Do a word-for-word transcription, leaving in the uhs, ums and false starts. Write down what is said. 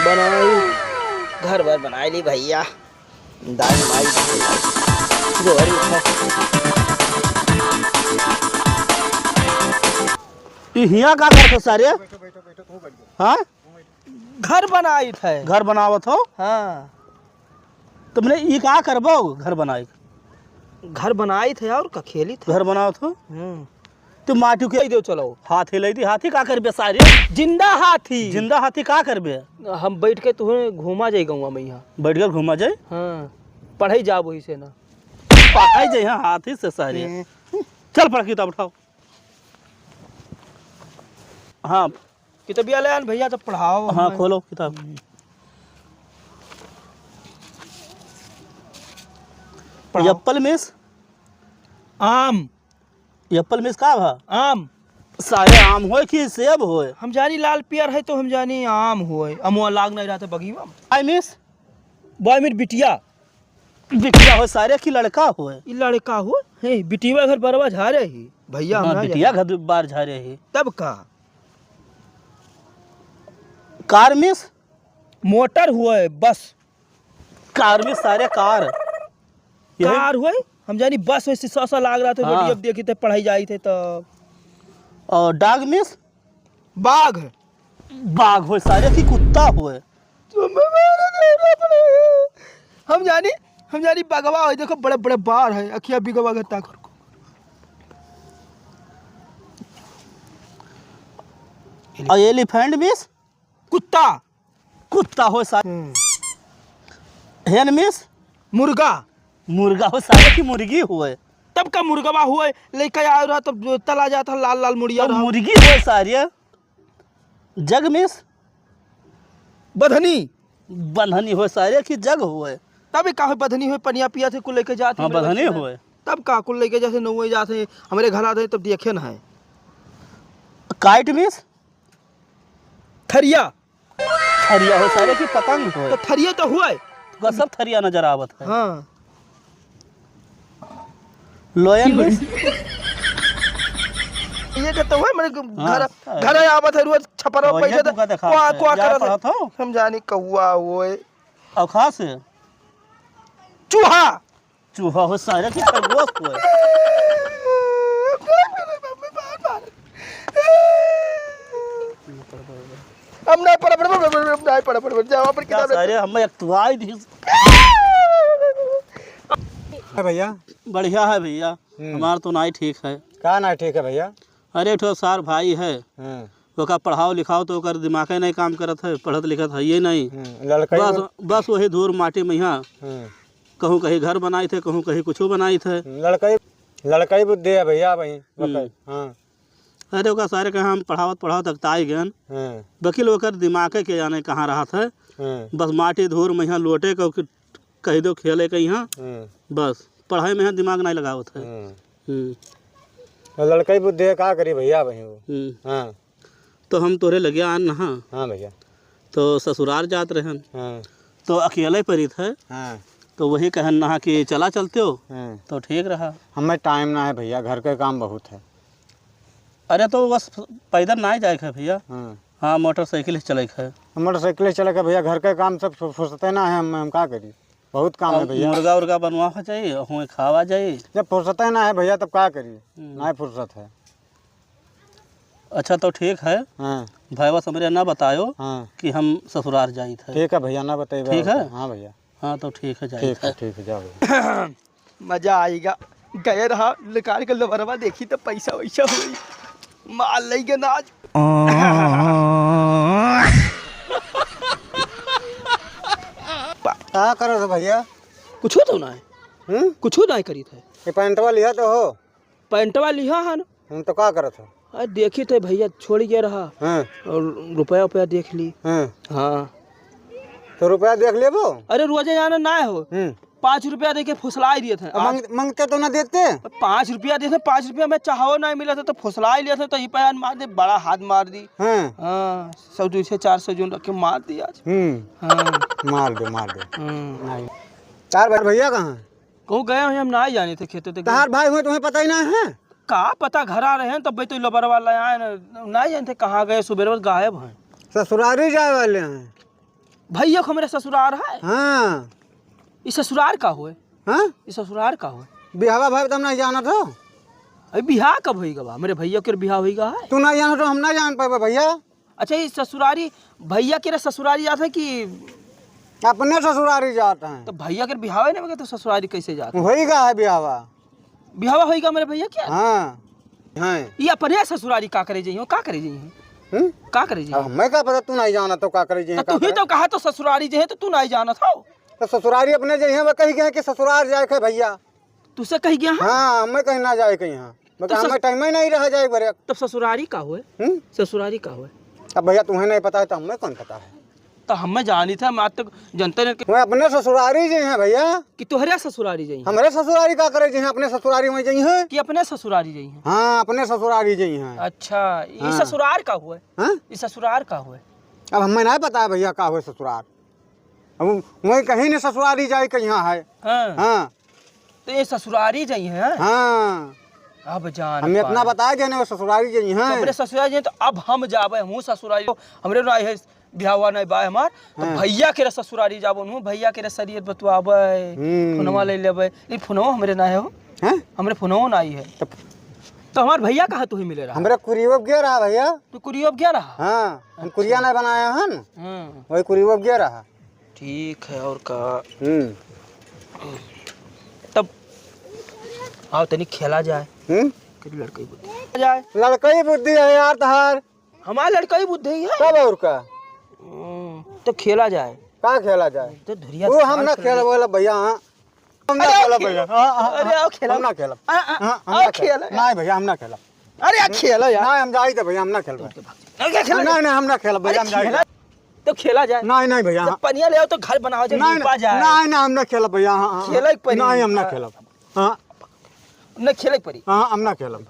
बनाई, घर बर बनाई ली भइया। दाई माई गोहरी उठा। ई हियाँ का करत हो सारे? हाँ? घर बनाइत है। घर बनावत हो? हाँ। तो मने ई का करबो घर बनाई? घर बनाइत है और का खेलित है। घर बनावत हो? हम्म। तो माटी के दे चलो। हाथी लई दी, हाथी का करबे सारे? जिंदा हाथी। जिंदा हाथी का करबे? हम बैठ के तुहे घुमा जाई गौवा में यहाँ। बैठ के घुमा जाई? हाँ। पढ़ाई जाब वही से ना। पढ़ाई जाई, हाँ, हाथी से सारे। हम्म। चल पढ़ किताब उठाओ। हाँ। किताबिया ले आन भइया, तब पढ़ाओ हाँ, हमें। खोलो किताब। पढ़ाओ। एप्पल मिस? आम। एप्पल मिस का भा? आम। सारे आम होय कि सेब होय? हम जानी लाल पियर है तो हम जानी आम होय। अमुआ लाग नहीं रहा था बगीवा में। आई मिस? बॉय मिट बिटिया। बिटिया होय सारे कि लड़का होय? ई लड़का होय। हे, बिटिया घर बरवा झारे ही। भइया हम हाँ, ना बिटिया जानी। घर बार झारे ही। तब का? कार मिस? मोटर होय, बस। कार मिस सारे कार। यही? कार होय? हम जानी बस होय, शीशा सा लाग रहा था, हाँ। रोडिया पे देखी थे, पढ़ाई जाई थे तब। और dog miss? बाघ। बाघ होय सारे कि कुत्ता होय? हम जानी, हम जानी बगवा होय, देखो बड़े बड़े बार है, अखिया बिगवा के ताक। और elephant miss? कुत्ता। कुत्ता होय सा-, हम्म। Hen miss? मुर्गा। मुर्गा होय सारे कि मुर्गी होय? तब का मुर्गवा होय, लइका आयो रहा, तब तला जात रहा, लाल लाल मुड़िया तो रहा। मुर्गी होय सारे। Jug miss? बधनी। बधनी होय सारे कि jug होय? तब का होय, बधनी होय, पनिया पिया थे, कुल लइके जात हाँ, हमरे बधनी बच्चे होय। तब का कुल लइके जात थे, नौवे जात थे, हमरे घर आते, तब देखे न है। Kite miss? थरिया। थरिया होय सारे कि पतंग होय? तो थरिया तो होय। तुका सब थरिया नजर आवत है। हाँ। Lion miss? ये कहते हुए, मैंने हाँ, घर, हाँ। घर आवत है, रोज छपरा और ये बैठे थे, तुका देखा कुआ, है, कुआ जा करत है। पढ़त हो? हम जानी कौआ होय। और खास है? चूहा। चूहा होय सारे कि खरगोश होय? हम नहीं पढ़, पढ़, पढ़, पढ़, पढ़, नहीं पढ़, पढ़, पढ़, जाओ अपन क्या किताब सारे, हम एक तो आई नहीं। है भइया? बढ़िया है भइया, हम्म। हमार तो नाई ठीक है। का नाई ठीक है भइया? अरे, एक ठो सार भाई है, हम्म। ओका पढ़ाओ लिखाओ तो ओकर दिमागे नहीं काम करत है, पढ़त लिखत है ये नहीं। हम्म, लड़कई बस, बस वही धूर माटी में यहाँ हम्म। कहूँ कहीं घर बनाइत है, कहूँ कहीं कुछो बनाइत है। लड़कई, लड़कई बुद्धि है भइया वही, हम्म। लड़कई, हाँ। अरे ओका सारे के हम पढ़ावत पढ़ावत अकताई गएन। हाँ। बकिल ओकर दिमागे के जाने कहाँ रहत है। हाँ। बस माटी धूर में यहाँ लोटे के ओके कहि देउ खेले के यहाँ। हाँ। बस पढ़ाई में यहाँ दिमाग नहीं लगावत है। हाँ। हम्म। तो लड़कई बुद्धि है, का करी भइया वही वो। हम्म। हाँ। तो हम तोरे लगे आन नहा। हाँ भइया। तो ससुरार जात रहन। हाँ। तो अकेले परित है। हाँ। तो वही कहन नहा कि चला चलते हो। हाँ। तो ठीक रहा। हमें time ना है भइया, घर के काम बहुत है। अरे तो बस पैदल ना ही जाए के है भइया। हाँ। हाँ, मोटरसाइकिल से चले के है। मोटरसाइकिल से चले के भइया, घर के काम सब फु-, फुर्सते ना है, हम, हम का करी, बहुत काम है अब भइया। मुर्गा उर्गा बनवा हो जाई, हुए खावा जाई। जब फुर्सते ना है भइया, तब का करी, हम्म। ना ही फुर्सत है। अच्छा तो ठीक है, हाँ। भाईवा समरिया ना बतायो हाँ। कि हम ससुरार जाइत है। ठीक है भइया, ना बताइए ठीक है? हाँ भइया। हाँ, तो ठीक है, जाइत ठीक है, है। ठीक है, जाओ। मजा आइगा। गए रहा, निकाल के लोबरवा देखी तो पैसा वैसा होई। माल लइके ना आज। का करत हो भइया? कुछो तो ना है। हम्म? कुछो ना करीत है। ये पैंटवा लिहा तो हो? पैंटवा लिहा है ना। हम तो का करत हो? अरे देखी थे भइया, छोड़ गया रहा। हाँ। और रुपया उपया देख ली। हाँ। हाँ। तो रुपया देख लेबो? अरे रोजे जाना ना हो। हम्म। पाँच रुपया दे के फुसलाई दिए थे। अब आज मांग-, मांगते तो ना देते। पाँच रुपया देते, पाँच रुपया में चाहो ना मिला था तो फुसलाई लिया था, तो ये पैर मार दे, बड़ा हाथ मार दी। हाँ। हाँ, सौ, दो सौ, चार सौ जोन रख के मार दी आज। हम्म। हाँ। मार दे, मार दे। हम्म। नहीं। चार बार भइया कहाँ? कहूँ गए हैं, हम ना ही जाने थे खेते ते। तहार भाई हुए, तुम्हें पता ही ना है? का पता, घर आ रहे हैं, तब तो लोबरवा ले आए न, ना ही जाने थे कहाँ गए, सुबह रोज गायब हैं। ससुरारी जाए वाले हैं। भैया को हमरे ससुरार है। हाँ। ई ससुरार का होए? हाँ? ई ससुरार का होए? बिहावा भाई, तुम नहीं जानत हो? अरे, बिहाव कब होइगा बा? हमरे भैया के बिहाव होइगा है। तू नहीं जानत हो, हम नहीं जान पाबे भैया। अच्छा, ई ससुरारी, भैया के रे ससुरारी जात है कि? अपने ससुरारी जात है। तो भैया के बिहाव है ना, तो ससुरारी कैसे जात है? होइगा है बिहावा। बिहावा होइगा हमरे भैया के? हाँ। हाँ। ई अपने ससुरारी का करे जइहो, का करे जइहो? हम्म? का करे अब जइहो? हमें का पता, तू नहीं जानत हो का करे जइहो, तो का तू ही करे? तो कहा तो ससुरारी जइहो, तो तू नहीं जानत हो। तो ससुरारी अपने जइहो, वो कही गए कि ससुरार जाए के भैया। तुसे कही गया, हाँ? हाँ, हमें कहीं ना जाए कहीं, हाँ। बता, तो सस- हमें टाइम ही नहीं रहा जाए बरे। तब ससुरारी का होए? हम्म? ससुरारी का होए? अब भैया, तुम्हें नहीं पता है तो हमें कौन पता है? तो हमें जानी था, हम आज तक जनते नहीं कि मैं अपने ससुरारी जइहो भैया। कि तोहरे ससुरारी जइहो? हमरे ससुरारी का करे जइहो, अपने ससुरारी में जइहो। कि अपने ससुरारी जइहो? हाँ, अपने ससुरारी जइहो। अच्छा, ई हाँ। ससुरार का होए? हाँ? ई ससुरार का होए? अब हमें नहीं पता है भैया का होए ससुरार। अब वहीं कहीं ने ससुरारी जाए कहीं है। हाँ। हाँ। तो ये ससुरारी जइहो? हाँ। अब जान हम इतना पाए। बताए देने वो ससुरारी जइहो। तो हमरे ससुरारी जइहो, तो अब हम जाबे, हमहूँ ससुरारी, हमरे ना है, बिहावा नहीं बा हमार, तो हाँ। भैया के रे ससुरारी जाबो, उनहूँ भैया के रे सरियत बतुआबे, हम्म। फोनवा ले लेबे, लेकिन फोनवा हमरे ना है हो। हैं? हमरे फोनवा ना आई है। तो तो हमार भैया कहाँ तुही मिले रहा? हमरे कुरियो गया रहा भैया। तू कुरियो गया रहा? हाँ, हम अच्छा। कुरिया नहीं बनाया हन। हाँ। वही कुरियो गया रहा। ठीक है, और का? हम्म। तब आओ तनी खेला जाए। हम्म? करी लड़कई बुद्धि। जाए। लड़कई बुद्धि है यार तहार। हमार लड़कई बुद्धि है। तब और का? हम्म, तो खेला जाए। का खेला जाए? तो धुरिया वो हम ना खेलब भैया, हाँ। हम ना अरे, खेलब खेल। भैया। हाँ, हाँ, अरे, हाँ, आओ खेलब। हम ना खेलब। हाँ, हाँ, हाँ, हम आओ ना खेलब। खेल। नहीं भैया, हम ना खेलब। अरे, आ खेल यार। नहीं, हम जाई थे भैया, हम ना खेलब। अरे, खेल। नहीं, नहीं, हम ना खेलब भैया, अरे, हम जाई खेल। थे। तो खेला जाए। नहीं, नहीं भैया, तो हाँ। पनिया ले आओ तो घर बनाओ जाए, नहीं, लीपा नहीं, जाए। नहीं, नहीं, हम ना खेलब भैया, हाँ, हाँ। खेले के पड़ी। नहीं, हम ना हाँ। खेलब। हाँ। ना खेले के पड़ी। हाँ, हम ना खेलब।